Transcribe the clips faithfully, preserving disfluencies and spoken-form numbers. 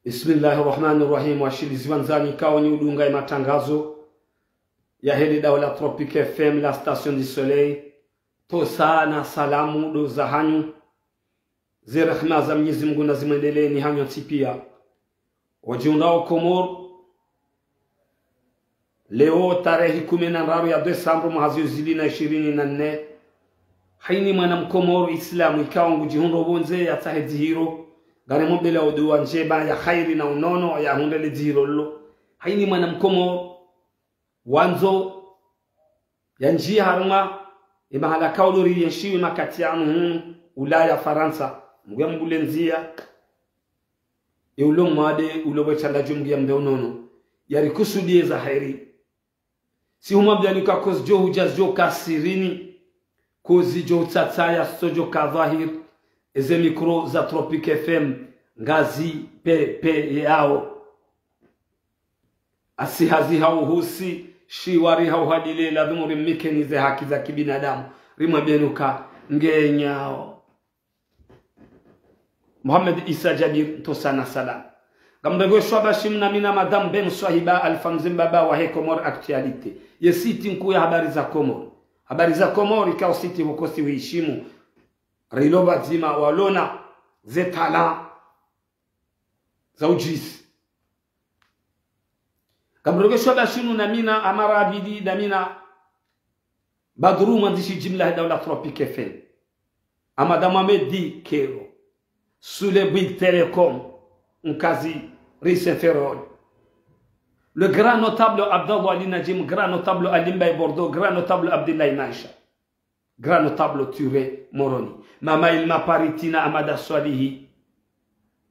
Bismillahi rahmani rahim. Washilizi wandzani, kaonyi udunga ye matangazo ya heli daula Tropic F M, la station du soleil. Tosa na salamu ndo za hanyu. Ze rehema za Mwenyezi Mungu na zimwendeleni hanyu ntsi pia. Wadjiundrao Komori, leo tarehi kumi na ndraru ya desambru mwaha zihwi zili na ishirini na nne. Hayini mwana mkomori islamu ikao ngudjihundro pvondze yatsahe dzihiro, ngari mwombelao dua ndjema ya khairi na unono yahundre le dzihiro lilo. Hayini mwana mkomori wandzo yandjie harumwa ye mahala kaudori yenshiwi makati yanu hunu Ulaya, Farantsa, Mungu yambulie ndzia. Ye ulo mwade, ulo bwe tsanda djo Mungu yambe unono, yarikusudie za heri. Si humwambiani ka kozi djo hudja zidjo ka sirini, kozi djo utsatsaya so djo ka dhwahir. Eze mikro za Tropic F M ngazi pe pe yao. Asi hazi hau husi, shiwari hau hadile, ladhimu rimikeni ze haki za kibinadamu. Rimwambieni ka ngenyao. Mohamed Issa Djabir, tosa na salam. Ngamrengwe shwaba shinu na mina Madame Ben Swahiba, Alpha Mzee Mbaba wahe Comores Actualité. Ye site nkuu ya habari za Comores. Habari za Comores, ikao site pvoko si wiheshimu. Rilo pvadzima walona ze talent za udjisi. Ngamrengwe shwaba shinu na mina Amara Abidi, na mina Badru mwandzishi jimla he daula Tropic F M. Amada Mohamed Kero. Sule Bouygues Télécom. Nkazi Rise Ferrol. Le grand notable Abdallah Ali Najim, grand notable Ali Mbaye Bordeaux, grand notable Abdoulaye Maisha. Grand notable Touré Moroni. Mama Ilma Paris, Tina Amada Swalihi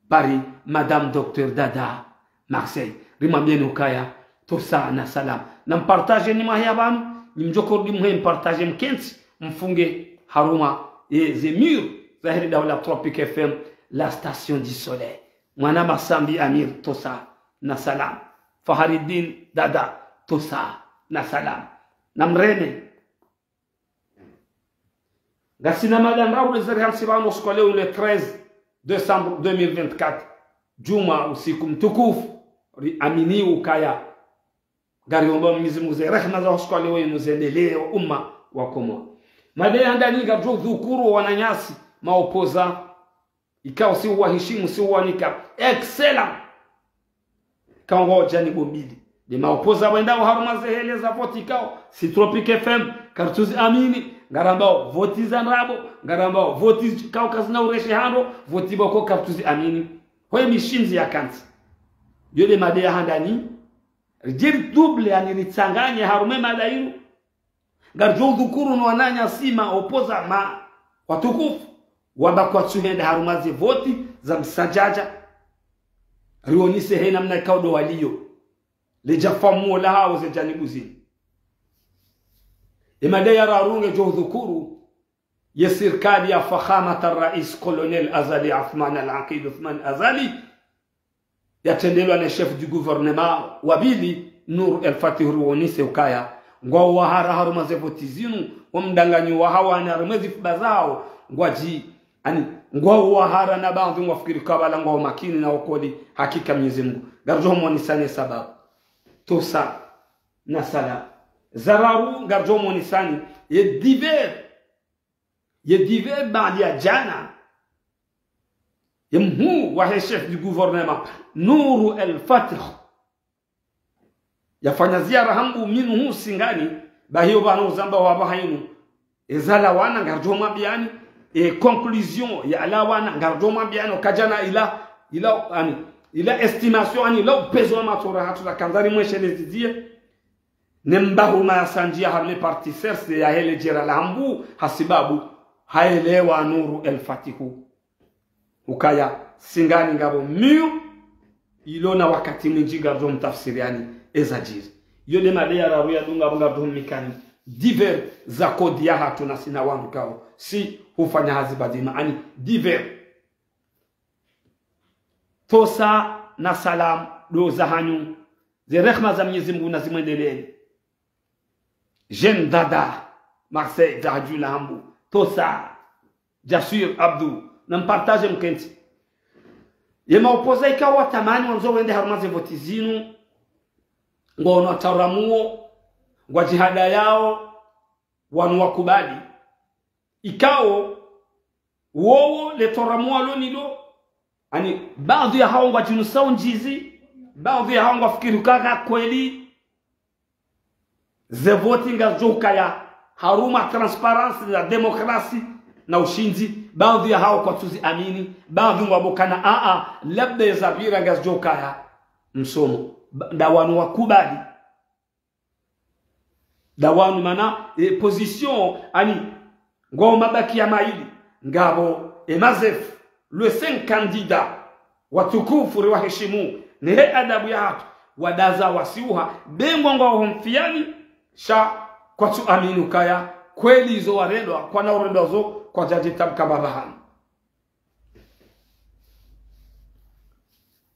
Paris, Madame Docteur Dada Marseille. Rimwambieni ukaya, tosa na salam. Na mpartage ni mahia pvanu, ni mdjoko rudi mhe mpartage mkentsi, mfunge harumwa ye ze mur, za heli daula Tropic F M, la station du soleil. Mwana Masambi Amir, tosa na salam. Faharidine Dada, tosa na salam. Na mreme. Ngasina mada ndraru le zeri hantsi pvanu usiku wa leo le treize décembre deux mille vingt-quatre. Djumwa usiku mtukufu, riamini ukaya. Ngariomba Mwenyezi Mungu ze rehema za usiku wa leo yinu zendelee umma wa Komori. Mada ya handani ngarijo dhukuru wananyasi, maopoza, ikao si uwahishimu, si uwanika. Excellent. Ikao ngwao janibu mbili. Nde maopoza wendao harumwa ze hele za voti ikao, si Tropic F M, kartuzi amini, ngarambao voti za ndrabo, ngarambao voti ikao kazina ureshe hando, voti boko kartuzi amini. Hoye mishindzi ya kantsi. Yo nde mada ya handani, ridjeri double yani ritsanganye harumwa ye mada yinu, ngarijo udhukuru no wananyasi maopoza ma watukufu, wamba kwatsuhenda harumwa ze voti za msadjadja. Rionise he namna ikao ndo waliyo. Ledja famuo lahao ze janibu zini. Ye mada ya raru ngejo udhukuru, ye sirikali ya Fakhamat al-Rais Colonel Azali Athman al-Aqid Athman Azali, yatrendelwa ne chef du gouvernement wa mbili, Nour El Fath, rionise ukaya, ngwao wahara harumwa ze voti zinu, wo mdanganyo wahao na harumwa ze fuba zahao, ngwadji, ani, ngwao wahara na baadhwi ngwafikiri kabala ngwao makini na okoli, hakika Mwenyezi Mungu. Ngarijo monisani sababu. Tosa na sala. Za raru ngarijo monisani, ye divers ye divers baada ya djana, ye mhuu wahe chef du gouvernement, Nour El Fath, yafanya ziara hambu minuhu Singani, bahiyo pvanu uzamba wapvo hayinu. Eza lawana ngarijo mwambiani, e conclusion ya lawana ngarijo mwambiani, okadjana ila, ila, ani, ila estimation, ani, ila upvezo wa matora hatru la kandzari mweshelezi ziye. Ne mbahuma ya sandji ya harumwa ye parti C R C ya hele djera la hambu, hasibabu haelewa Nour El Fath ukaya Singani ngapvo miu, ilo na wakati mwindji ngarijo mtafsiriani eza djiri. Yo nde mada ya raru ya dunga pvo ngarijo mikani divers za kodi ya hatru na sina wandru kao si hufanya hazi pvadzima, ani divers. Tosa na salam ndo za hanyu. Ze rehema za Mwenyezi Mungu na zimwendeleeni. Jeune Dada, Marseille, Djahadju la hambu. Tosa. Jassir Abdou. Na mpartage mkentsi. Ye maopoza ikao watamani wandzo wende harumwa ze voti zinu, ngwaono taramuo, ngwadjihadayao, wanu wakubali. Ikao, wowo le taramuo walo nalo, ani, baadhwi yahao ngwadjinusao ndjizi, baadhwi yahao ngwafikiri ukaya kweli, ze voti ngazidjo ukaya harumwa transparence na démocratie na ushindzi, baadhwi yahao kwatsuzi amini, baadhwi ngwambao ukaya aa, labda ezapvira ngazidjo ukaya msomo. Ba-, nda wanu wakubali. Nda wanu mana, e, position, ani, ngo mabaki ya maili, ngapvo, e, mazefu, le cinq candidats, watukufu riwaheshimu, nehe adabu yahatru, wadaza wasiuha, bengwa ngwao homfiyani, sha kwatsu amini ukaya, kweli izo warendwa, kwana urendwa zo, kwadjadji tamka mbapvi hanu.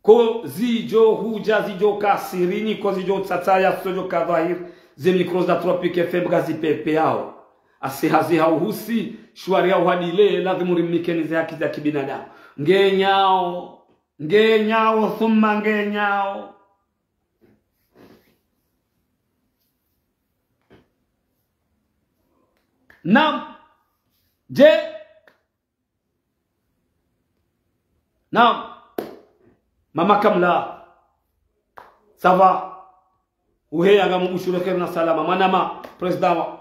Ko zidjo hudja zidjo ka sirini, ko zidjo tsatsaya zidjo ka dhwahiri, ze micro za Tropic F M ngazipvepveyao. Asi hazi ha uhusi, shwari ya uhadile, lazimu rimnikeni ze haki za kibinadamu. Ngenyao, ngenyao, thumma ngenyao. Naam, je, naam. Mama Kamla. Ça va? Uheya, ngambushuro kheri na salama. Mwanama, président wa,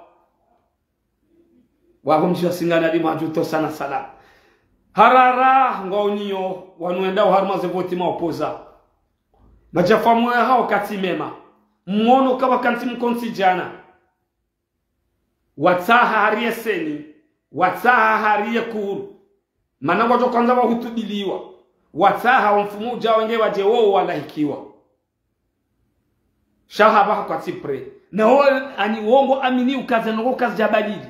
wa homdji wa Singani, adi mwadjuto sana salama. Harara, ngwaonio, wanu wendao harumwa ze voti maopoza. Madjafamu yahao katsi mema. Mwono kaba kantsi mkontsi djana. Watsaha hari ye seni, watsaha hari ye kuru. Mana ngwadjo kandza wahutubiliwa. Watsaha wo mfumo udja wenge wadje wowo walahikiwa. Sha hapvaha kwatsi prêt. Na wo, ani wo ngwaamini ukaze nongo kazidjabadili.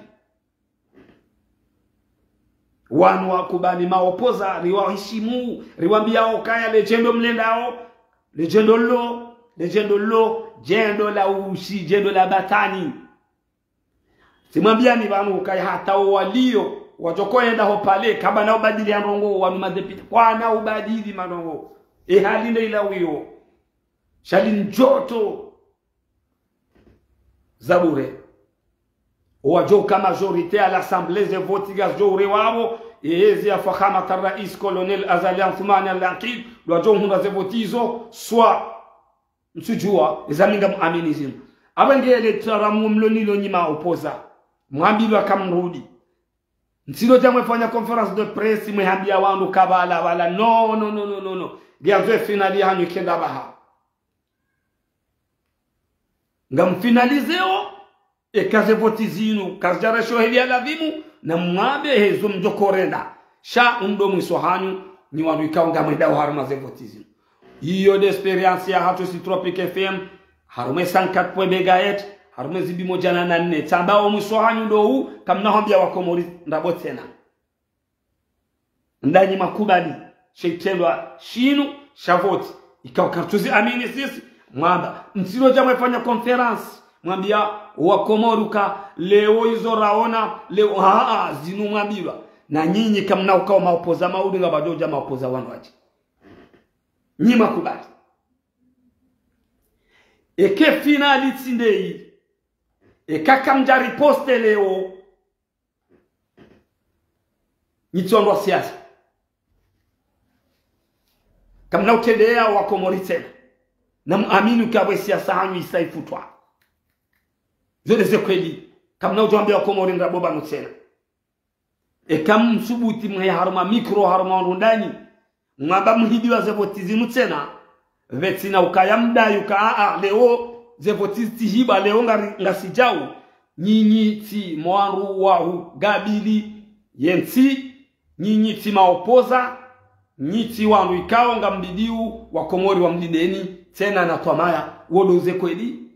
Wanu wakubali maopoza, riwaheshimu, riwambia ukaya le djendo mlendao, le djendo lo, le djendo lo, djendo la ushi, djendo la batwili. Tsimwambiani pvanu ukaya hata wo walio, wadjo koyenda ho palais, kaba na ubadili ya ndrongoo, wanu madepite, kwana ubadili mandrongoo. E hali nde ila wiyo. Sha li ndjoto za bure. Wadjo ka majorité à l'Assemblée, ze voti ngazidjo ure wapvo, e ezi ya Fakhamat Rais Colonel Azali Assoumani Al-Aqid, ndo wadjo hundra ze voti izo, swa. Ntsudjua, eza mi ngamwamini zinu. Apvo ngele taramuo mlo nalo nyi maopoza. Mwambilwa kamrudi. Ntsilo dja mwefanya conférence de presse mwehambia wandru kabala bala. Non, non, non, non, non, non. Ngiandzo e finale hanyu kenda pvaha. Ngamfinalizeo, eka ze voti zinu kazidjareshwa heli ya lazimu, na mwambe hezo mdjo korenda. Sha ndo mwiso hanyu, nyi wandru ikao ngamwendao harumwa ze voti zinu. Iyo nde expérience yahatru si Tropic F M, harumwa e cent quatre point un mégahertz, harumwa e zibimo djana na nne. Tsamba o mwiso hanyu ndo u, kamna hwambia wa Komori ndrabo tsena. Ndanyi mwakubali she itrendwa shinu sha voti, ikao kartsuzi amini sisi, mwamba, ntsilo dja mwefanya conférence, mwambia wa Komori uka leo izo raona, leo, haa, zinu mwambilwa. Na nyinyi kamna ukao maopoza mauli ngapvadjo dja maopoza wandru wadji. Nyi mwakubali. Eke finale tsi ndeyi, eka kamdja riposte leo, nyi tsi wandru wa siasa. Kamna utrendeya wa Komori tsena. Na mwamini uka pvwe siasa hanyu isa ifutwa. Zo nde ze kweli. Kamna udjo wambia wa Komori ndrabo pvanu tsena. Eka msubuti mwe harumwa micro harumwa wandru ndanyi. Mwamba mhibiwa ze voti zinu tsena. Pvetsina ukaya mdayi uka aa, leo ze voti zitsihibwa, leo ngari, ngasidjau. Nyinyi tsi mwandru wa hugabili ye ntsi, nyinyi tsi maopoza, nyi tsi wandru ikao ngambidiu wa Komori wamlindeni, tsena na twamaya, wo ndo ze kweli,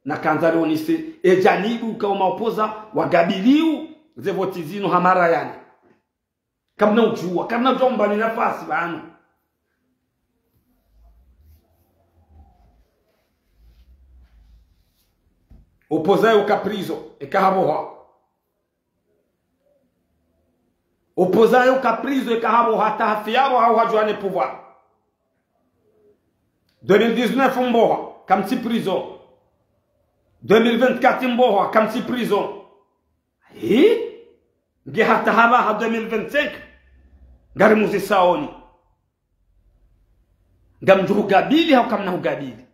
na kandza rionise, e janibu ikao maopoza, wagabiliu, ze voti zinu ha mara yani. Kamna udjua, kamna udjua mbani nafasi pvanu. Opposant yo ka prison, eka hapvoha. Opposant yo ka prison, eka hapvoha, hata hafiya pvo hau hadjuane pouvoir. Deux mille dix-neuf mboha, kamtsi prison. Deux mille vingt-quatre mboha, kamtsi prison. Hi? Nge hata hapvaha deux mille vingt-cinq, ngari muzisaoni. Ngamdjo hugabili hau kamna hugabili.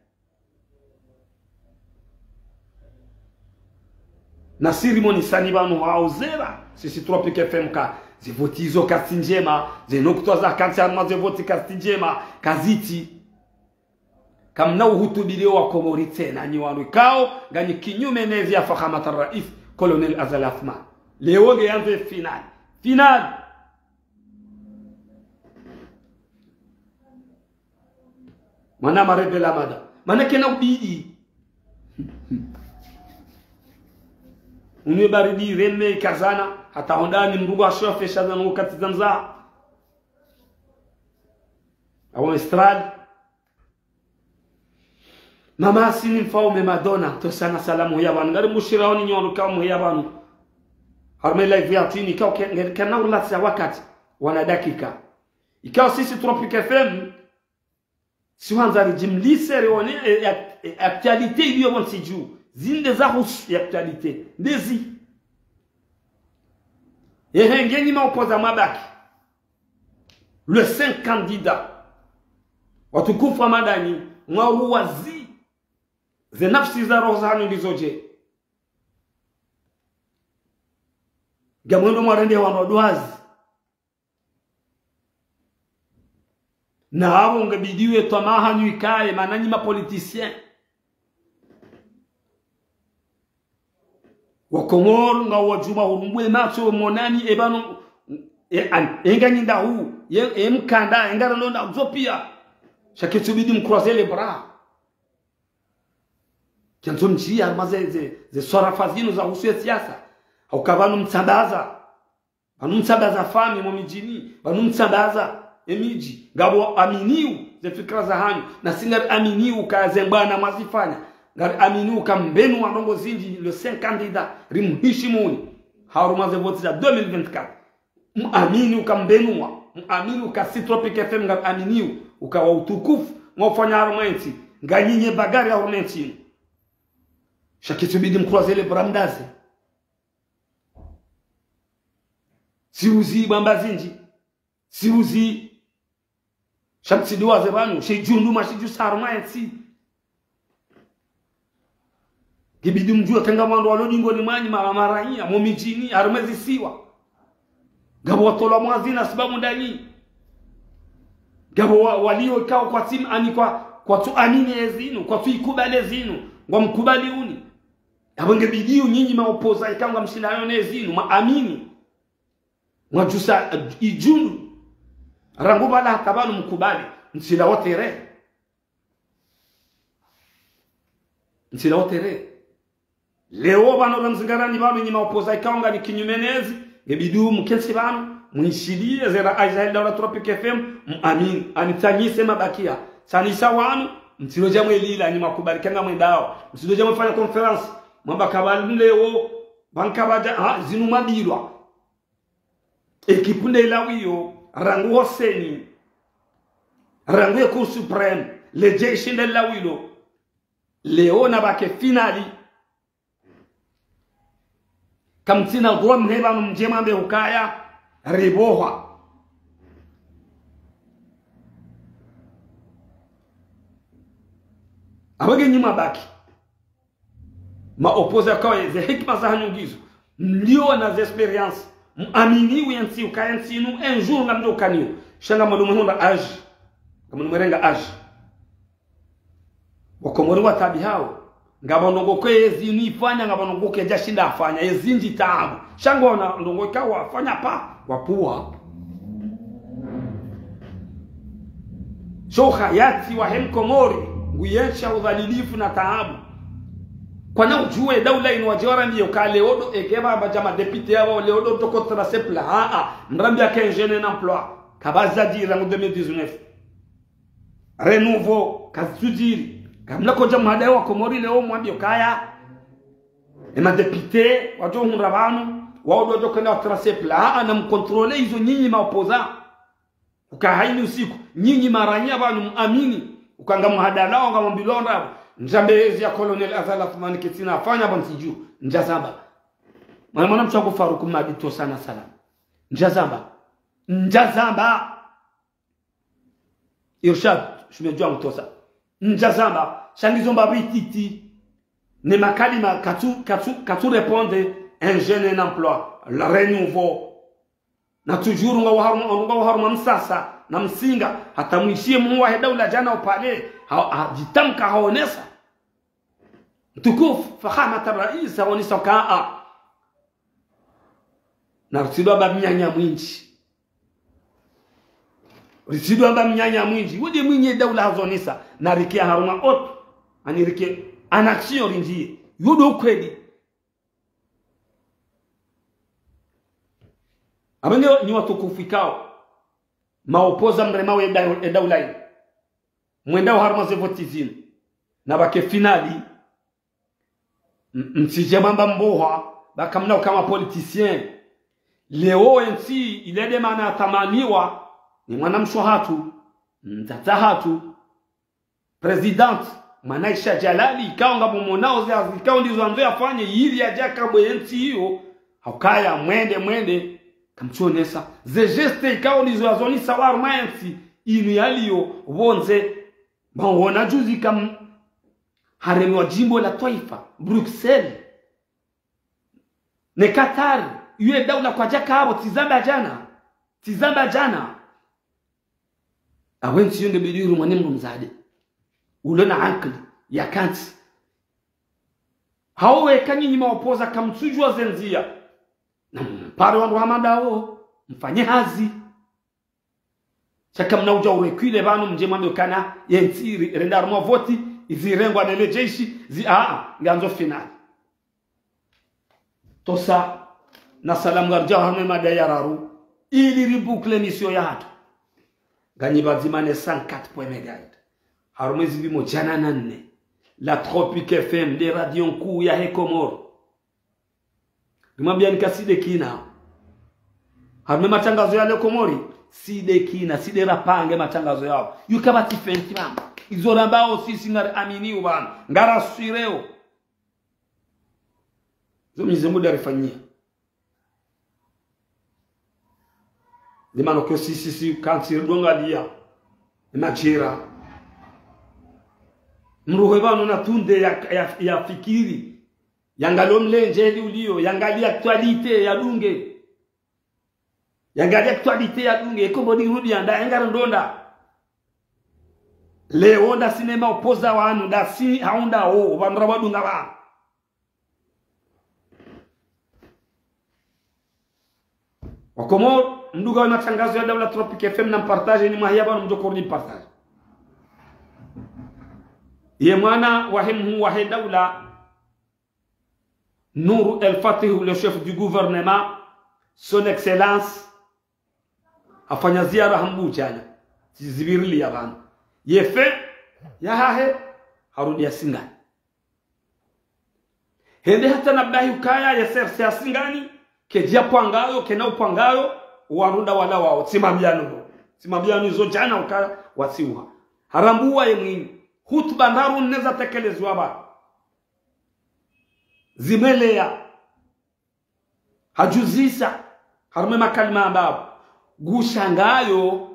Na siri moni sani pvanu hau zera, sisi Tropic F M ka, ze voti izo kazitsi ndjema, ze nukutwa za kantsi harumwa ze voti kazitsi ndjema, kazitsi. Kamna uhutubiliyo wa Komori tsena, nyi wanu ikao, nganyi kinyume nezi ya Fakhamat Rais, Colonel Azali Assoumani. Leo nge yandzo ye final. Final! Mwana marebela mada. Mana kena ubidi. Unwe baridi reme kazana, hata hondani mrugo ashofe shazana wakati zanza. Awo Mistral. Mama Asini Mfaume Madonna, to sana salamu ya pvanu. Ngari mushira oni nyoro ka mu ya pvanu. Harumwa live ya tini, ka ke-, ngari kana ulatsa wakati, wana dakika. Ikao sisi Tropic F M, si wanza rijimlise rione, e, e, e, actualité iliyo pvontsi dju. Zinde zahusu ya actualité. Ndezi. Ehe, ngenyi maopoza mabaki. Les cinq candidats. Watukufu wa madani, mwaruwazi. Ze nafsi za roho zanyu ndizo dje? Ngamwendo mwarende wanu waduwazi. Na apvo ngebidiwe twamaa hanyu ikaye, mana nyi ma politiciens. Wa Komori ngwadjuma hurumbwe matso monani e pvanu, e, an, e nganyi ndahu, ye, e mkanda, e ngari londa zo piya. Sha ketsubidi mcroiser les bras. Kendzo mdjiya, ma ze, ze, ze swarafa zinu zahusu ye siasa. Hauka pvanu mtsambaza. Pvanu mtsambaza fami mo midjini, pvanu mtsambaza emidji. Ngapvo aminiyo ze fikira za hanyu, na si ngari aminiyo ka ze mbwana mwazifanya. Ngari aminiyo ka mbenu wa ndrongo zindji, les cinq candidats, rimhishimuni. Harumwa ze voti za deux mille vingt-quatre. Mwamini uka mbenu wa, mwamini uka si Tropic F M ngari aminiyo, uka wa utukufu, mwaufanya harumwa entsi, nganyi nye bagari harumwa entsi inu. Sha ketsubidi mcroiser les bras mdaze. Siuzi bwamba zindji. Siuzi. Sha mtsidiwaze pvanu, she djundu mashidju sa harumwa entsi. Ngibidi mdjuwe ka ngamwandru walo dingoni mwanyu ma, maraiya, mo midjini, harumwa ezisiwa. Ngapvo watolwa mwazi na sibabu ndani. Ngapvo wa, waliyo ikao kwatsi, ani kwa, kwatsu amini ezinu, kwatsu ikubali ezinu, ngwamkubali uni. Apvo ngebidiyo nyinyi maopoza ikao ngamshindayo ne zinu, mwaamini. Mwadjusa, eh, idjundu. Rangu pvala hata pvanu mkubali. Ntsila otere. Ntsila otere. Leo pvanu ramzingarani pvanu nyi maopoza ikao nganyi kinyume nezi. Ngebidiyo mkentsi pvanu. Mwishiliye zera aja heli daula Tropic F M. Mwamini. Anitsanyise mabakiya. Tsanyisa wanu. Mtsilo dja mwelila nyi mwakubali ka ngamwendao. Mtsilo dja mwefanya conférence. Mwamba kabali leo. Pvanka pvaja. Ha, zinu mwabilwa. Ekipu nde ilawiyo, rangu ho CENI, rangu ye Cour suprême, le jeshi nde lilawilo, leo na bake finali. Kamtsina droit mheba mdje mwambe ukaya, ribohwa. Apvo nge nyi mwabaki. Maopoza ikao ze hikima za hanyu ngizo. Mliyo na ze expérience. Mwamini uye ntsi ukaya ntsi inu, un jour ngamdjo ukaniyo. Sha ngamdjo mwehundra âge. Ngamdjo mwerenga âge. Wakomori wataabihao. Ngapvo ndrongo kwezi inu ifanya, ngapvo ndrongo kedja shinda afanya. Ezindji taabu. Sha ngwaona ndrongo ikao wafanya pa, wapvuwa. Sho uhayati wahe mkomori, nguyensha udhalilifu na taabu. Kwana udjuwe daula inu wadje warambiye uka leo ndo eke pvamba dja madéputé yapvo leo ndo toko tracer plan. Haa, mrambiya quinze jeunes en emploi. Kapvadjadjiri rangu deux mille dix-neuf. Renouveau, kazitsudjiri. Kamna kodja mhadaye wakomori leo mwambiye ukaya. E madéputé, wadjo hundra pvanu, wao ndo wadjo kenda wa tracer plan. Haa, na mcontrôler izo nyinyi maopoza. Uka haini usiku, nyinyi maraiya pvanu mwamini, Uka ngamhadalao, ngamwambilwao ndapvo. Ndjambe ezi ya Colonel Azali Assoumani ketsina afanya pvanu ntsi dju. Ndjazamba. Mwana, mwana mtsangu Farouk Madi, tosa na salama. Ndjazamba. Ndjazamba. Irshad, shume djwa mtosa. Ndjazamba, sha ngizo mbapvi titi. Ne makalima katsu, katsu, katsu répondre, un jeune, un emploi, le renouveau. Na toujours nga waharuma, nga waharuma msasa, na msinga, hata mwishiye mhuu wahe daula djana upvale, ha, ha, djitamka haonesa. Mtukufu, Fakhamat Rais, haonesa ka, a. Na rutsidwa ba mnyanya mwindji. Rutsidwa ba mnyanya mwindji. Wode mwinyi daula hazonesa. Na rike harumwa oto. Ani rike en action rindjiye. Yo ndo ukweli. Abenge nyi watukufu ikao. Maopoza mrema we da-, e daula yi. Mwendao harumwa ze voti zinu. Na bake finali. M-, mtsidje mwamba mboha, ba kamna uka ma politicien. Leo entsi, ile de mana atamaniwa, ni mwana msho hatru, mdzadze hatru, présidente, mwana Aisha Djalali, ikao ngammonao ze hazi, ikao ndizo andzo yafanye, ili yadja kabwe entsi iyo, haukaya mwende, mwende, kamtsuonesa. Ze geste ikao ndizo yazonesa harumwa entsi, inu yaliyo, pvondze, Bon, wona juzi kam haremwa djimbo la twaifa, Bruxelles. Ne Qatar, ye daula kwadjaka apvo, tsi zamba djana. Tsi zamba djana. Awe ntsi yo nge bidi irumwa ne mdru mdzadze. Ulo na ankili, ya kantsi. Hau weka nyinyi maopoza kamtsudjuwa ze ndziya. Na mpare wandru hama ndawo, mfanye hazi. Sha kamna udja ureculer pvanu mdje mwambe ukana, ye ntsi ri-, renda harumwa voti, izi rengwa nele jeshi, zi, a, a, ngandzo finali. Tosa, na salamu ngarudjao harumwa mada ya raru, ili riboucler émission yahatru. Nganyi pvadzima ne cent quatre point megahertz. Harumwa zipvimo djana na nne. La Tropique F M, nde radio nkuu yahe Komori. Rimwambiyani ka si de kina. Harumwa matrangazo ya le Komori, si de kina, si de rapange matrangazo yao. Yuka pvatsi fenti mama. Izo rambao sisi ngari aminiwo pvanu. Ngara swireo. Zo Mwenyezi Mungu nde arifanyiya. Nde mana ko sisi si kantsi ridungaliya. Ni madjera. Mruhe pvanu na tunde ya, ya, ya fikiri. Yangaliye omlendje heli uliyo, yangaliye actualité yadunge. Yangaliye actualité yadunge, ekombo ni rudi yanda, engari ndonda. Leo nda sinema opoza wanu, nda si haunda o, wandra wadunga wa. Wakomori, mdunga wa matrangazo ya daula Tropic F M na mpartage ni mwahiya pvanu mdjo kori ni partage. Ye mwana wahe mhuu wahe daula, Nour El Fath, le chef du gouvernement, son excellence, hafanya ziara Hambu djana, zizibirili ya pvanu. Ye fin yahahe, harudi ya Singani. Hende hata na bahi ukaya ye C R C ya Singani, kedja pvwangayo, kena upvwangayo, warunda wala wao, tsi mambiyano. Tsi mambiyano izo djana ukaya, wasiuha. Harambuwa ye mwinyi. Hutuba ndraru nne zatekelezwa pva. Zimweleya. Hadjuzisa, harumwa makalima ambao, ngushangayo,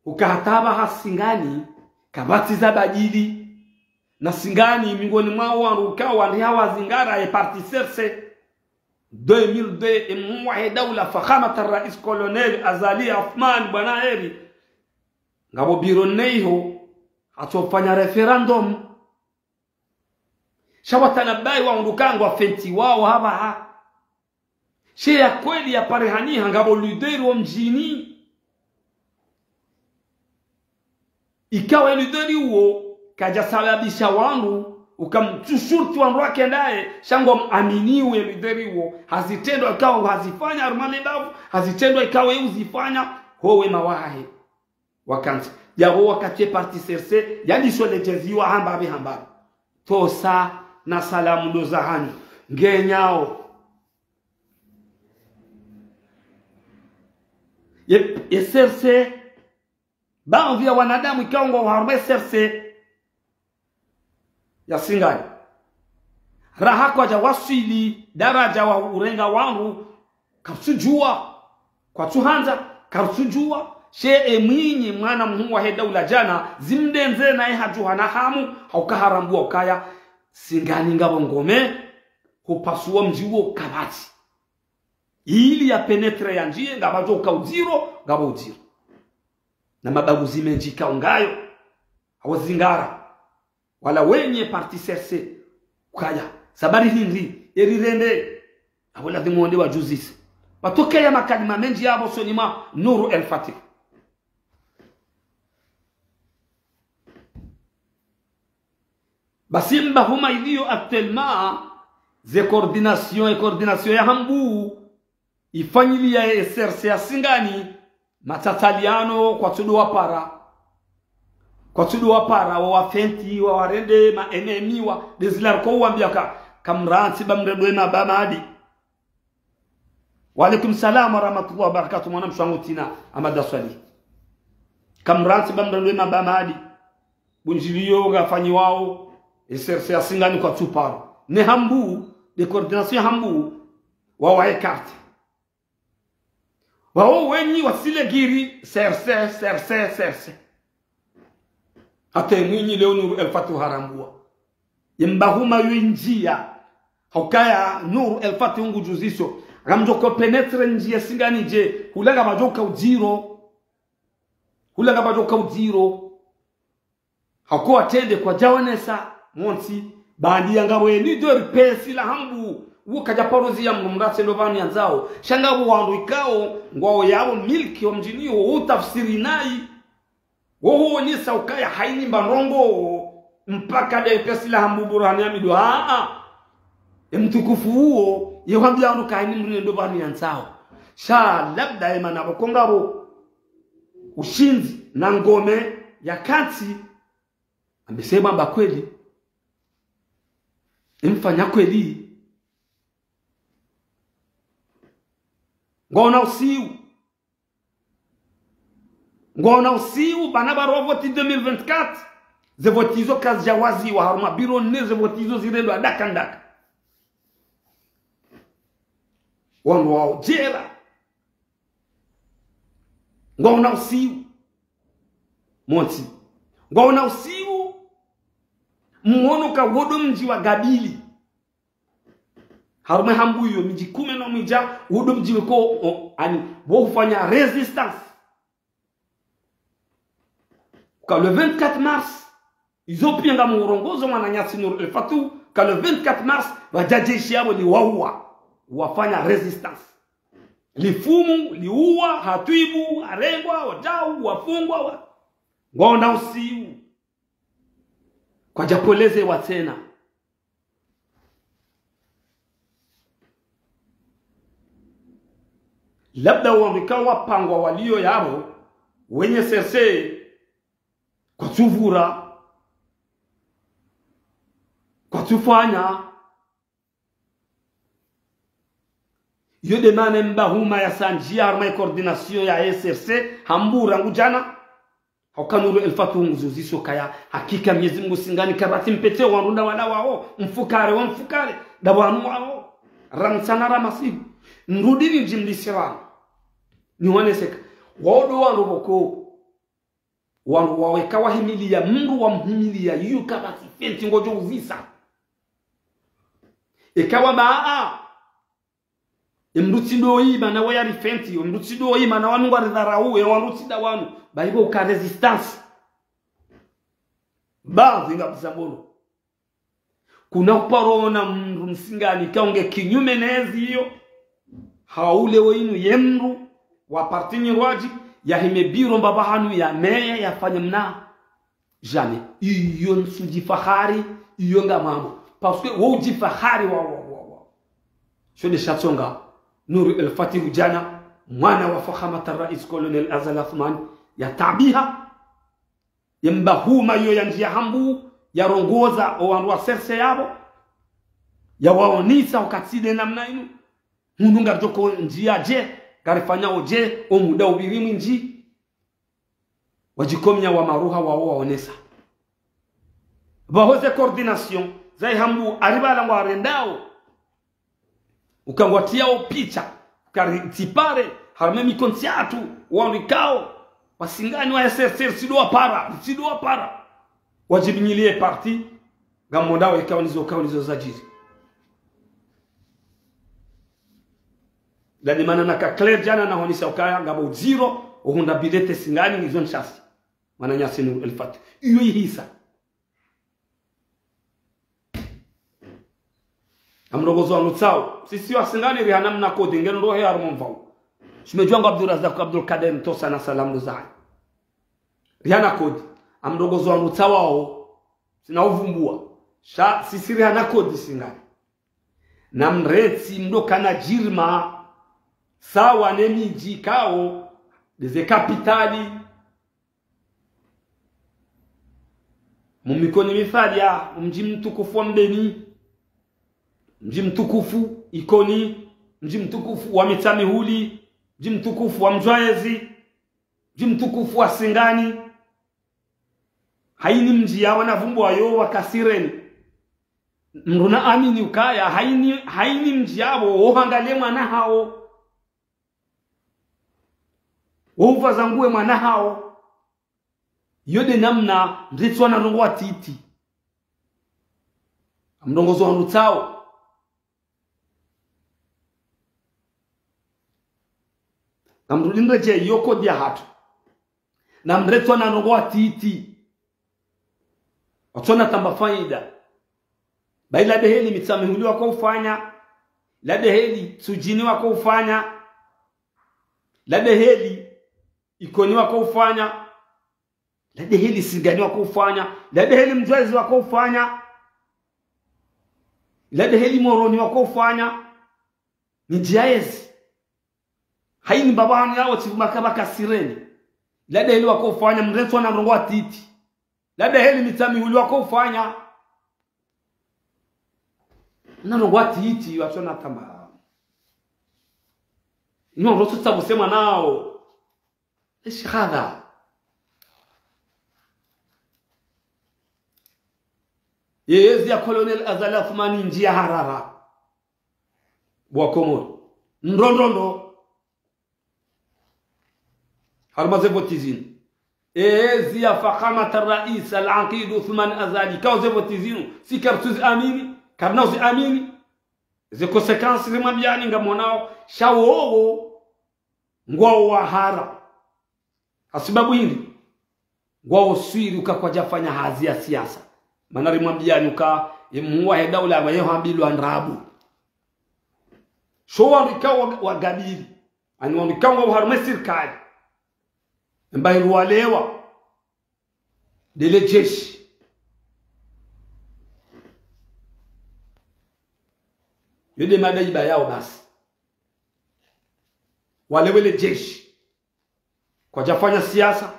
uka hata pvaha Singani, kapvatsi zabadili. Na Singani, miongoni mwa wandru uka wandru hawazingara ye parti C R C, deux mille deux, emhuu wahe daula Fakhamat Rais Colonel Azali Assoumani, bwana heri, ngapvo biro nne iho, hatsofanya référendum. Sha watanabahi wahundru ka ngwafentiwao hapvaha. She ya kweli ya parihaniha ngapvo leader wo mdjini. Ikawo leader uwo, kadja sababisha wandru, uka mtsushurti wandru wake ndaye, sha ngwamwaminiwo leader uwo, hazitrendwa ikawo hazifanya harumwa le bavu, hazitrendwa ikawo ye uzifanya, ho wema wahahe. Wakantsi. Yapvo wakati ye parti C R C, yalisho ledjeziwa hamba pvi hamba pvi. Tosa na salamu ndo zahanyu. Ngenyao. Ye, ye C R C, Baadhwi ya wanadamu ikao ngwao harumwa ye CRC ya Singani. Raha kwadja waswili daraja wa urenga wandru, karitsudjuwa, kwatsuhandza, karitsudjuwa. She e mwinyi mwana mhuu wahe daula djana, zimdrendze naye hadjuha na hamu, hauka harambwa ukaya, Singani ngapvo ngome, hupasuwa mdji wo kapvatsi. Ili ya pénétrer yandjiye, ngapvadjo uka udziro, ngapvo udziro. Na mabaguzi mendji ikao ngayo, hawo zingara. Wala wenye parti CRC, ukaya, sababu hindri, eri rende, apvo ladhimu wende wadjuzise. Patokeya makalima mendji yapvo usoni mwa Nour El Fath. Basi mba huma iliyo actuellement, ze coordination, e coordination ya Hambu, ifanyiliya ye CRC ya Singani, matsatsaliyano kwatsudo wapara. Kwatsudo wapara, wa wafenti, wa warende, ma ennemis, wa, de zila riko uwambiya ka, kamrantsi ba mrendo ema ba madi. Wa alaikum salam wa rahmatullahi wa barakatuh, mwana mshangu tina, Amada Swali. Kamrantsi ba mrendo ema ba madi. Bundjiliyo ngafanyiwao, e CRC ya Singani kwatsuparo. Ne Hambu, de coordination ya Hambu, wa wa écarté. Wawo wenyi wasile giri, CRC, CRC, CRC. Hata mwinyi leo Nour El Fath harambwa. Ye mba huma yo indjiya. Haukaya Nour El Fath ngudjuziso. Ngamdjo uka pénétrer ndjiya Singani dje. Hula ngapvadjo uka udziro. Hula ngapvadjo uka udziro. Hako watrende kwadjaonesa montsi, baanda ya ngapvo ye leader pesi la Hambu, wo kadja paro ziya mndru mrantsi ndo pvanu yandzao. Sha ngapvo wandru ikao, ngwao yapvo milki wa mdjini wo, utafsiri nayi. Wo huonesa ukaya hayini mba ndrongo, mpaka de pesi la Hambu Burhani Hamidu, aa. E mtukufu uwo, ye hwambiya wandru ka hayini mndru ndo pvanu yandzao. Sha labda ye mana pvoko ngapvo ushindzi na ngome ya kantsi, ambe se mba kweli. Imfanya kweli. Ngwaona usiu. Ngwaona usiu, bana baro voti deux mille vingt-quatre. Ze voti izo kazidja waziwa harumwa biro ne ze voti izo zirendwa daka ndaka. Wandru wao djera. Ngwaona usiu. Montsi. Ngwaona usiu. Mwono ka wo ndo mdji wa gabili. Harumwa Hambu iyo midji kume no midja, wo ndo mdji weko, o, ani, wo hufanya résistance. Ka le vingt-quatre mars, izo piya ngamurongozo mwananyasi Nour El Fath, ka le vingt-quatre mars, wadja jeshi yapvo liwauwa, wafanya résistance. Lifumu, liuwa, hatwibu, harengwa, wadjau, wafungwa, wa, ngwaona usiu. Kwadja polezewa tsena. Labda wandru ikao wapangwa waliyo yapvo, wenye CRC, kwatsuvura, kwatsufanya. Iyo de mana mba huma yasandjiya harumwa ye coordination ya CRC, Hambu rangu djana. Hauka Nour El Fath ngudjuziso kaya, hakika Mwenyezi Mungu Singani kapvatsi mpete wandru nda wala wao, mfukare wa mfukare, nda wanu wao. Ramtsana ramasihu. Nirudi nidjimlise wanu. Niwaneseka. Wao ndo wandru pvoko. Wandru wao eka wahimiliya, mndru wamhimiliya, iyo kapvatsi fenti ngodjo uzisa. Eka wamba, aa. E mndru tsi ndo yi mana waya rifenti, e mndru tsi ndo yi mana wanu ngwaridharau, e wandru tsi nda wanu. Ba ibo uka résistance. Ba zinga kuzambolo. Kuna kuparo ona mndru Msingani ikao nge kinyume nezi iyo. Haule wo inu ye mndru wa parti nyirwadji, yahime biro mbapvi hanu yameye yafanye mna. Jamais. Iyo ntsudjifahari, iyo ngamambo. Parce que wo udjifahari wa, wa, wa, wa. Sho de shatsonga, Nour El Fath djana, mwana wa Fakhamat Rais Colonel Azali Assoumani, yatabiha. Ye mba huma iyo yandjiya Hambu, yarongoza o wandru wa CRC yapvo. Yawaonesa wakati de namna inu. Hunu ngaridjo ko ndjiya dje, ngarifanyao dje, o muda upviri mwindji. Wadjikomia wa maruha wawo waonesa. Pvaho ze coordination, zayi hambu, ari pvala ngwarendao. Uka ngwatriao picha, uka ri tsipare, harumwa e mikontsi yatru, wandru ikao, wa Singani wa S R C, ritsidjo wapara, ritsidjo wapara. Wadjibinyiliye parti, ngamwonao ikao nizo, ikao nizo zadjiri. Ndani mana naka clair djana nahonesa ukaya, ngapvo udziro, uhundra bilete Singani, nizo nshasi. Mwananyasi Nour El Fath. Iyo ihisa. Ngamrongozo wanu tsawo. Sisi wa Singani rihana mna kodi, ngeno rohe harumwa mvao. Shime djuwa ngo Abdourazak Abdoulkader Mtosa na Salam Luzani. Rihana kodi. Ngamrongozo wanu tsawo awo. Tsina uvumbua. Sha, sisi rihana kodi Singani. Namrentsi mdru kana djirma. Sawa ne midji ikao. Ndeze kapitali. Mumikoni mifalya, mdji mtukufu wa Mbeni, mdji mtukufu Ikoni, mdji mtukufu wa Mitsamihuli, mdji mtukufu wa Mdjwayezi, mdji mtukufu wa Singani. Hayini mdji yapvo na vumbu wayo wa kasireni. Mdru na amini ukaya, hayini, hayini mdji yapvo, wohangaliye mwana hawo. Wouva zanguwe mwana hawo. Iyo nde namna mretswa na ndrongo watiti. Ngamrongozo wanu tsawo. Ngamrudi mredjeyi iyo kodi yahatru. Namretswa na ndrongo watiti. Watsona tamba faida. Ba ila ndeheli Mitsamihuli wako ufanya. Ila ndeheli Tsudjini wako ufanya. Ila ndeheli Ikoni wako ufanya. Ila ndeheli Singani wako ufanya. Ila ndeheli Mdjwayezi wako ufanya. Ila ndeheli Moroni wako ufanya. Ni Mdjwayezi. Hayini mbaba hanu yawo tsi vumba kaba kasireni. Ila ndeheli wako ufanya, mretswa na ndrongo watiti. Ila ndeheli Mitsamihuli wako ufanya. Na ndrongo watiti, watsona tamba. Ino roso tsabuse mwana hawo. Eshi hadha. Yeyezi ya Colonel Azali Assoumani ndji ya harara. Bo wa Komori. Ndro, ndro, ndro. Harumwa ze voti zinu. Yeyezi ya Fakhamat Rais Al-Aqid Assoumani Azali. Ikao ze voti zinu. Sisi karitsuzi amini. Karina uzi amini. Ze conséquences rimwambiyani ngamwonao. Sha wowo. Ngwawo wahara. Hasibabu hindri? Ngwawo swiri uka kwadjafanya hazi ya siasa. Mana rimwambiyani uka, ye mhuu wahe daula wa yeho hambilwa ndrabo. Sho wandru ikao wa, wa gabiri. Ani wandru ikao ngwawo harumwa e sirikali. Emba hindru walewa. Ndele jeshi. Yo nde madaiba yawo basi. Walewe le jeshi. Kwadjafanya siasa.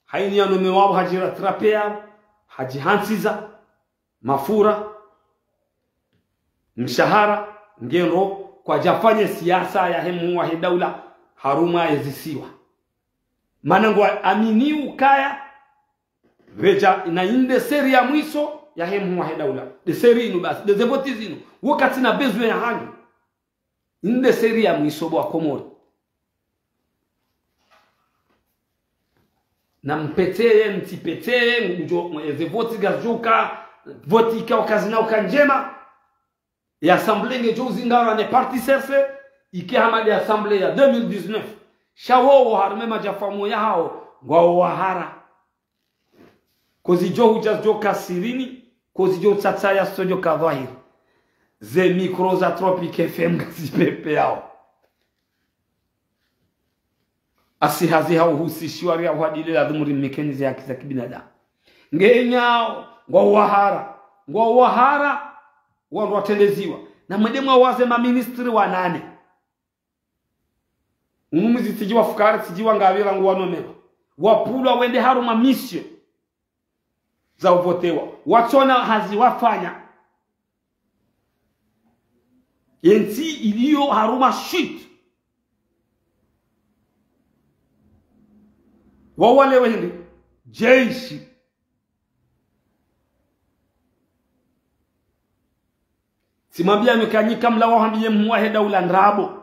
Hayini ya nome wawo hadjira trape yawo. Hadjihantsiza. Mafura. Mshahara. Ngeno. Kwadjafanya siasa yahe mhuu wahe daula. Harumwa ezisiwa. Mana ngwa amini ukaya. Pvedja na inde série ya mwiso yahe mhuu wahe daula. Nde série inu basi. Nde ze voti zinu. Wo katsina besoin ya hanyu. Inde série ya mwiso bo wa Komori. Na mpvetseye, mtsipvetseye, ngudjo, eze voti ngazidjo uka, voti ikao kazina uka ndjema. E assemblée ngedjo uzingarwa ne parti C R C, ike hama nde assemblée ya deux mille dix-neuf. Sha wowo harumwa e madjafamu yahawo, ngwawo wahara. Kozidjo hudja zidjo ka sirini, kozidjo tsatsaya zitsodjo ka dhwahiri. Ze micro za Tropic F M ngazipvepveyao. Asi hazi ha uhusishiwa ria uhadile ladhimu rimnikeni ze haki za kibinadamu. Ngenyao, ngwawo wahara. Ngwawo wahara, wandru watrendeziwa. Na mwende mwawaze maministri wanane. Unu mwezi tsidji wa fukare, tsidji wa ngapvi rangu wanomewa. Wapvulwa wende harumwa mission za uvotewa. Watsona hazi wafanya. Yentsi iliyo harumwa shit. Wawo walewe hindri. jeshi. Tsimwambia nyi ka nyi kamlawa hambiye mhuu wahe daula ndrabo.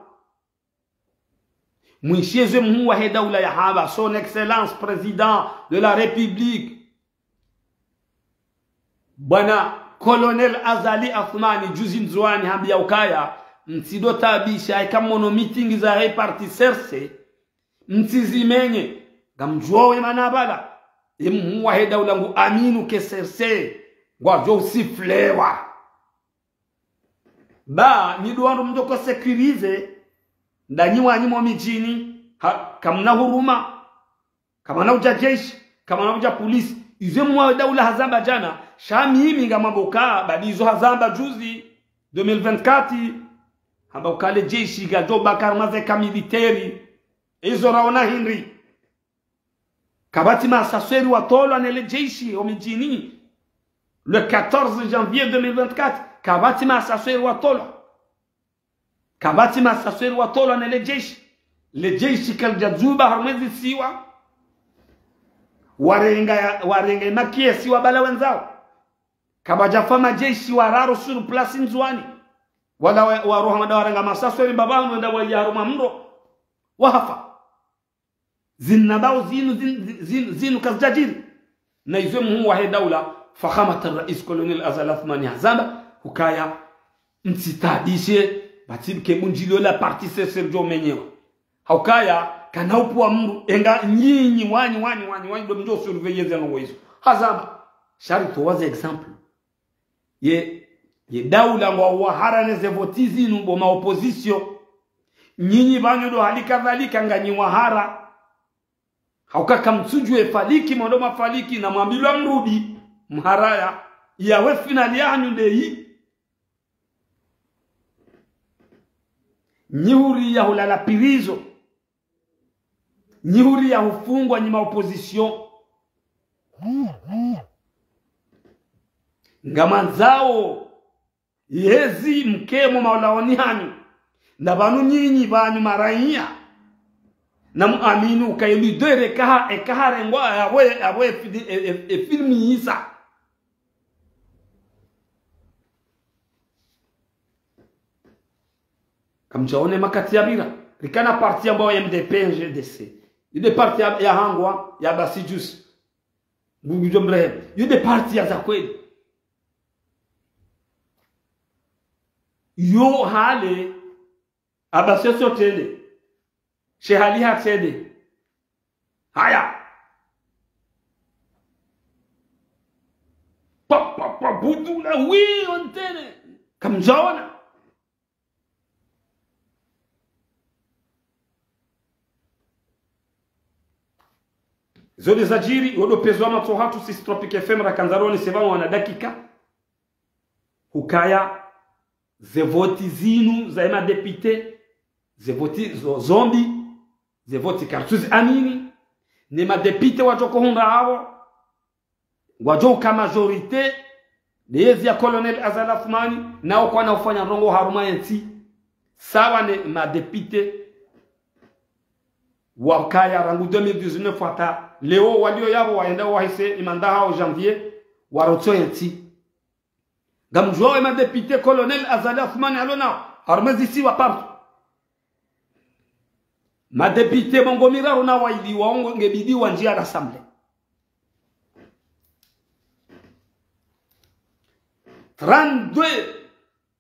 Mwishiye ze mhuu wahe daula yahamba, Son Excellence Président de la République. Bwana Colonel Azali Assoumani, juzi Ndzuwani, hambiya ukaya, mtsido taabisha, eka mwono meeting zahe parti C R C, mtsizimenye, ngamdjuwa we mana bala, ye mhuu wahe daula ngu aminu ke C R C, ngwadjo usiflewa. Ba, nyi ndo wandru mdjo ko sécuriser, ndanyi wanyu mo midjini, ha, kamna huruma, kamna udja jeshi, kamna udja polisi. Izo mhuu wahe daula hazamba djana, sha mimi ngamwambo ka, badi izo hazamba juzi, deux mille vingt-quatre, hamba uka le jeshi, ngadjo baka harumwa ze camp militaire, izo raona hindri. Kapvatsi masasweri watolwa ne le jeshi ho midjini. Le quatorze janvier deux mille vingt-quatre, kapvatsi masasweri watolwa. Kapvatsi masasweri watolwa ne le jeshi. Le jeshi kalidja dzuba harumwa ze zisiwa. Warenga, warenga makiesi wabala wendzawo. Kapvadjafa majeshi wararu sur place Ndzuwani. Wala wa, waroha mada warenga masasweri mbapvi wanu wenda waya harumwa mdro. Wahafa. Zinu nambao zinu, zinu, zinu, zinu kazidjadjiri. Na izo mhuu wahe daula, Fakhamat Rais Colonel Azali Assoumani hazamba, hukaya, mtsitaabishe, batsi ke bundjilio la parti C R C ridjo menyewa. Haukaya, kana upvuwa mdru, enga nyinyi, wanyu, wanyu, wanyu, wanyu, ndo mdjo surveiller ze ndrongoo izo. Hazamba, sha ritowa ze exemple. Ye, ye daula ngwa wahara ne ze voti zinu bo ma opposition. Nyinyi pvanu ndo hali kadhalika nganyi wahara. Hauka kamtsudjuwa faliki, mwando mafaliki, na mwambilwa mrudi, mharaya, yawe finali yahanyu ndeyi. Nyi huri ya hulala prison. Nyi huri ya hufungwa nyi ma opposition. Ngamwandzao yezi mke mo maulaoni hanyu. Na pvanu nyinyi pvanu maraiya. Na muamini uka ye leader eka ha, eka harengwa yapvo, yapvo e fili-, e, e, e filmu yisa. Kamdjaone makati yapvira. Rikana parti yambwao M D P, M G D C. Yo nde parti ya, ya hangwa, ya Abasi juzi. Ngu, ngudjo mrehemu. Yo nde parti ya za kweli. Yo hale, Abasi yo tsende. Shehali hatsende. Haya. Pa, pa, pa, budula, wi, ontene. Kamdjaona. Zo nde zadjiri, wo ndo pvenuwa matso hatru sisi Tropic F M rakandzaroni sepvanu wana dakika. Hukaya, ze voti zinu za ye ma député, ze voti zo, zo mbi, ze voti kartsuzi amini, ne ma député wadjo ko hundra apvo, ngwadjo uka majorité, nde yezi ya Colonel Azali Assoumani, nawo kwana ufanya ndrongoo harumwa ye ntsi. Sawa ne ma député wakaya rangu deux mille dix-neuf hata leo walio yapvo wayenda wahise imanda hawo janvier, warotso ye ntsi. Ngamdjuwao ye ma député Colonel Azali Assoumani alo nawo, harumwa ze zisiwa partout. Ma député mengo miraru na wayili wawo ngebidi wandjiye à l'Assemblée. Trente-deux,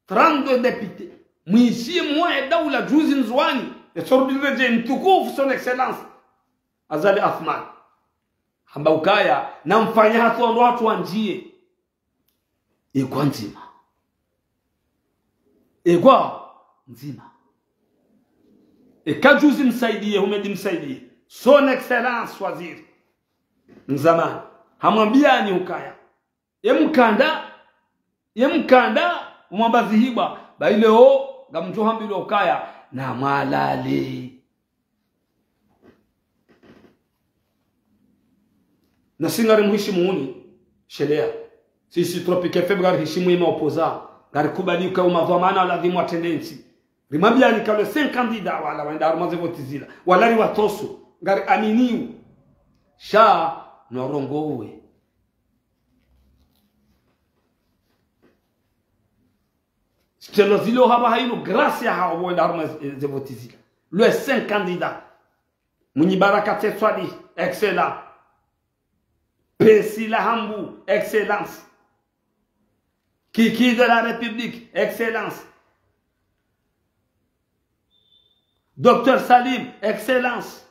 trente-deux députés. Mwishiye mhuu wahe daula juzi Ndzuwani, ye sordi redje mtukufu Son Excellence Azali Assoumani. Hamba ukaya, namfanye hatru wandru hatru wandjiye. Egwa ndzima. Egwa ndzima. Eka juzi Msaidié, Houmed Msaidié. Son Excellence Waziri. Mzamani. Hamwambiani ukaya. Ye mkanda. Ye mkanda. Umwambazihibwa. Ba ileo, ngamdjo hambilwa ukaya. Namwalale. Nasi ngari muhishimu uni, sheleya. Sisi Tropic F M ngari hishimu ye ma opposants, ngari kubali uka uma dhwamana ladhimu watrende ntsi. Rimwambiani ka le cinq candidats wala wenda harumwa ze voti zila. Wala riwatoso, ngari aminiyo. Sha, no rongowe. Sitelo zilo hapvaha inu grâce yahawo wenda harumwa ze, ze voti zila. Les cinq candidats. Mwinyi Baraka Tsetwadi, excellent. Pesi la Hambu, excellence. Kiki de la République, excellence. Docteur Salim, excellence.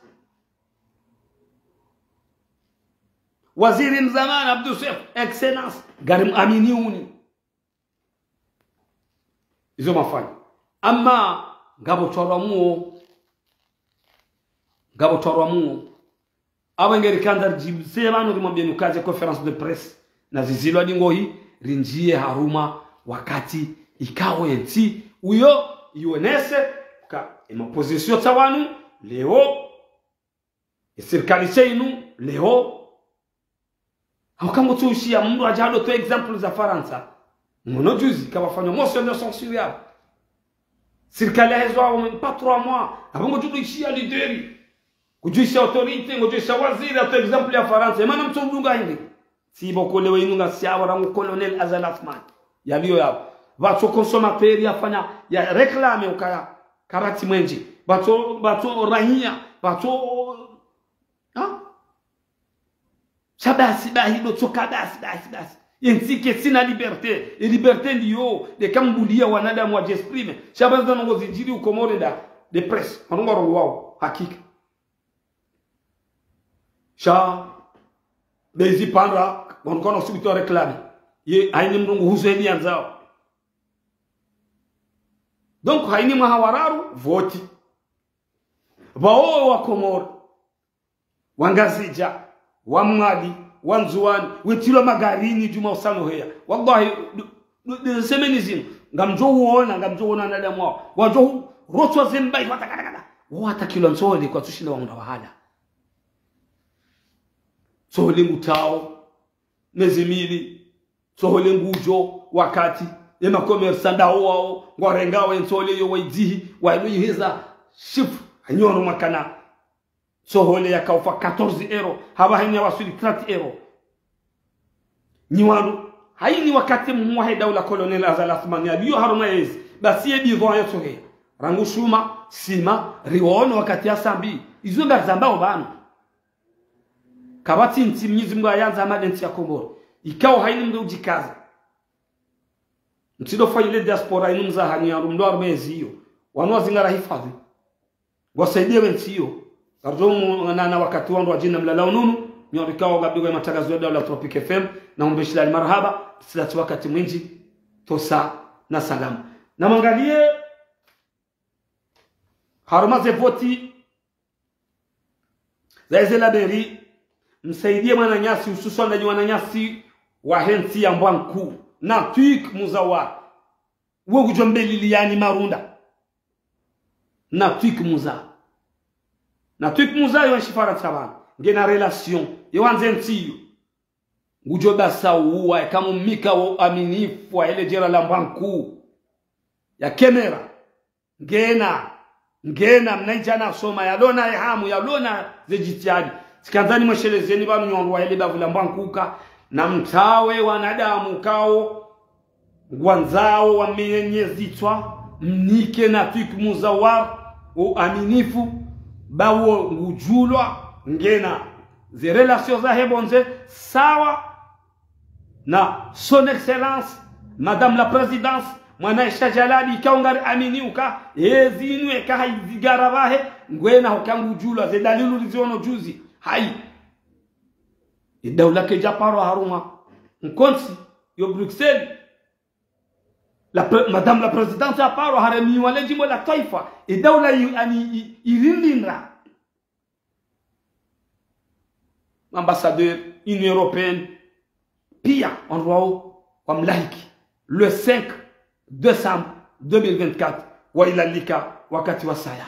Waziri mzamani Abdou Soefo, excellence. Ngari mwamini uni. Izo mafanya. Amma, ngapvo twarwa muo. Ngapvo twarwa muo. Apvo ngeri kandza ridjibise pvanu rimwambie nukaze conférence de presse. Na zizilwa dingohi, rindjie harumwa wakati ikao entsi. Uyo, ionese, ka, ema opposition tsa wanu, leo, e sirikali tse inu, leo. Hauka ngotso ushiya mndru adja hado to exemple za Farantsa. Ngono juzi, kapvafanywa motion de censure yapvo. Sirikali yahezwa wao même pas trois mois. Apvo ngodjo ushiya leader. Ngodjo ushiya autorité, ngodjo ushiya waziri, ato exemple ya Farantsa. Emana mtso mdunga hindri. Tsi pvo kolewe inu ngasi apvo rangu Colonel Azali Assoumani. Yaliyo yapvo. Pvatso consommateur yafanya, ya réclamer ukaya. Karati mwenje. Pvatso, pvatso rahiya. Pvatso, ha? Sha basi, bahi, ndo tsoka basi, basi, basi. Yentsi ketsina liberté. E liberté ndiyo, de kambulia wanadamu wadji exprimer. Sha basi za ndrongo zidjiri ukomore nda, de presse. Marunga rongo wao, hakika. Sha, bezi pandra, wanu kana usiku tu réclamer. Ye, haini mndru nguhuzo edi yandzao. Donc, haini mwaha wa raru, voti. Pvao wa Komoro. Wa Ngazidja, wa Mwali, wa Ndzuwani, wetilwa magarini djuma usano heya. Wallahi, du, du, du, semaine zinu, ngamdjo uona, ngamdjo uona wanadamu wao. Wadjo hu, rotswa zembai, watakadakada. Watakilwa ntsole kwatsushinda wahundra wahala. Ntsole ngutao, mezi mili, ntsole ngudjo, wakati, ema commerçant ndao wao, ngwarengao ye ntsole yo waidzihi, wailo iheza, chiffre, anyono makana. Ntsole yakaufa quatorze euros, hapvaha ini yawaswili trente euros. Nyi wanu, haini wakati mwahe daula Colonel Azali Assoumani yaliyo harumwa yezi, basi ye bidhwaa yatsoheya. Rangu shuma, sima, riwono wakati ya Sambi, izo ngazambao pvanu. Kapvatsi ntsi Mnyezi Mngu ayandza hama de ntsi ya Komoro. Ikao haini mndru udjikaza. Ntsi do fanyile diaspora inu mzahani ya rumdo harumwa yezi iyo. Wanu wazingara hifadhi. Ngwasaidie we ntsi iyo. Karjo mu, na, na wakati wandru wadjina mlala ununu, nyorikao ngabigwa matagazo ya daula Tropic F M, na umbeshilani marahaba, silati wakati mwindji, tosa na salama. Na mwangalie, harumwa ze voti, za eze la mairie, msaidie mwananyasi, hususwan ndanyi wananyasi wahe ntsi ya Mbwankuu, Natwik Muzawar. Wo ngudjo mbelili yani marunda. Natwik Muza. Natwik Muza yo nshi Farantsa pvanu. Ngena relation. Ye wandze ntsi iyo. Ngudjo basa uwa, eka mumika wo aminifu wa hele djera la Mbwankuu. Ya kemera. Ngena. Ngena, mnaidjana soma, yalona ye hamu, yalona ze djitihadi. Tsikandzani mweshelezeni pvanu nyondro wa hele bavu la Mbwankuu ka. Na mtawe wanadamu kao. Ngwandzao wamenye zitswa, mnike Natwik Muzawar, o aminifu, bawo ngudjulwa, ngena ze relation zahe pvondze, sawa na Son Excellence, Madame la Présidente, Mwanamshe Jalali, ikao ngari amini uka, ezi inu eka haizigara pvahe, ngwena hoka ngudjulwa, ze dalilu riziono juzi, hayi. E daula kedja parwa harumwa, nkontsi, yo Bruxelles, La pré-, Madame la Présidente ya parwa haremiwa le djimbo la twaifa. E daula i, ani, i, ililindra. Ambassadeur, Union Européenne, pia, wandru wao, wamlahiki. Le cinq décembre deux mille vingt-quatre, wailalika wakati wa saya.